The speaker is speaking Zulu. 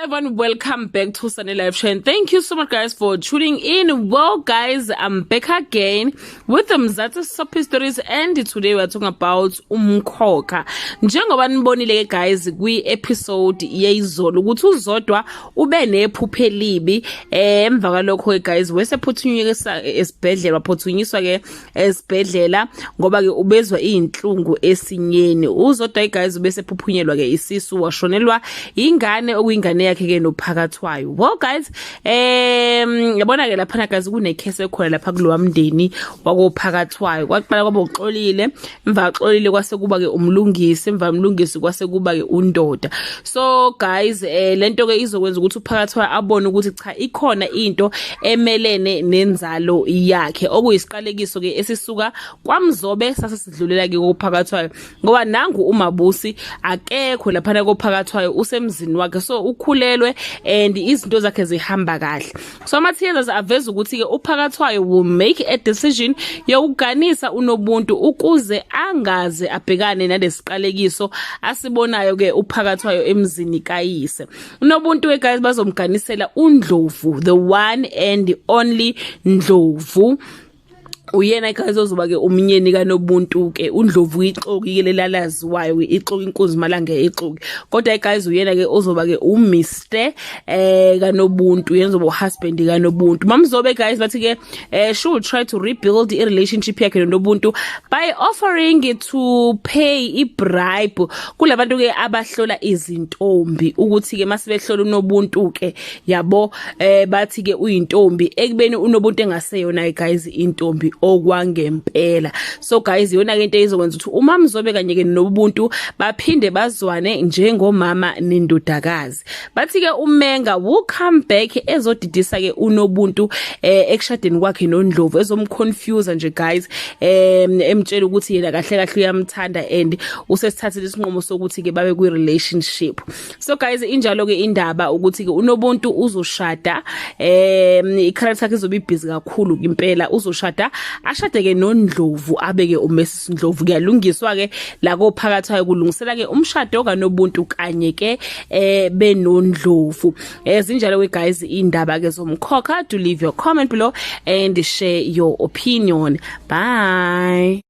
Everyone, welcome back to Sunday Live Show and thank you so much, guys, for tuning in. Well, guys, I'm back again with the Mzansi Soapie Stories and today we're talking about Umkhokha. Njengoba nibonile ke, guys, kwi episode yeyizolo ukuthi uZodwa ube nephupho elibi. Emva kwalokho ke, guys, wesephuthunyiswa esibhedlela, waphuthunyiswa ke esibhedlela ngoba ke ubezwa izinhlungu esinyeni. UZodwa, guys, ubese phuphunyelwa ke isisu, washonelwa ingane, okuyingane yakhe ke noPhakathwayo. Well, guys, yabona ke lapha, guys, kune-curse ekhona lapha kulowa mndeni wakoPhakathwayo. Kwaqala kwaba uXolile, emva Xolile kwase kuba ke uMlungisi, emva uMlungisi kwase kuba ke uNdoda. So, guys, lento ke izokwenza ukuthi uPhakathwayo abone ukuthi cha, ikhona into emelene nenzalo yakhe, okuyisiqalekiso ke esisuka kwaMzobe sase sidlulela ke koPhakathwayo, ngoba nangu uMabusi akekho laphana koPhakathwayo, usemzini wakhe, so ukhulelwe and izinto zakhe zihamba kahle. So ama-teasers aveza ukuthi ke uPhakathwayo will make a decision yokuganisa uNobuntu ukuze angaze abhekane nalesiqalekiso asibonayo ke uPhakathwayo emzini kayise. UNobuntu ke, guys, bazomganisela uNdlovu, the one and only Ndlovu. Uyena, guys, ozoba ke umnyeni kaNobuntu ke. uNdlovu ixoki ke lelalaziwayo, ixoki, inkunzi malanga ixoki, kodwa, guys, uyena ke ozoba ke uMr kaNobuntu, yenza uba husband kaNobuntu. MaMzobe, guys, bathi ke she will try to rebuild i relationship yakhe noNobuntu by offering to pay i bribe kulabantu ke abahlola izintombi, ukuthi ke masebehlola uNobuntu ke, yabo, bathi ke uyintombi ekubeni uNobuntu engaseyona, guys, intombi okwangempela. So, guys, iyona ke into ezokwenza ukuthi uMaMzobe kanye ke noBuntu baphinde bazwane njengomama nendodakazi. Bathi ke uMenga will come back ezodidisa ke uNobuntu ekushadeni kwakhe noNdlovu, ezomconfuse nje, guys, emtshela ukuthi yena kahle kahle uyamthanda and usesithathile isinqumo sokuthi ke babe kwi relationship. So, guys, injalo ke indaba ukuthi ke uNobuntu uzoshada. I-character yakhe izobe busy kakhulu impela. Uzoshada, ashade ke noNdlovu, abeke uMrs Ndlovu. Kuyalungiswa ke la koPhakathi, kulungisela ke umshado kaNobuntu kanye ke benoNdlovu. Zinjalo ke, guys, indaba ke zoMkhokha. Do leave your comment below and share your opinion. Bye.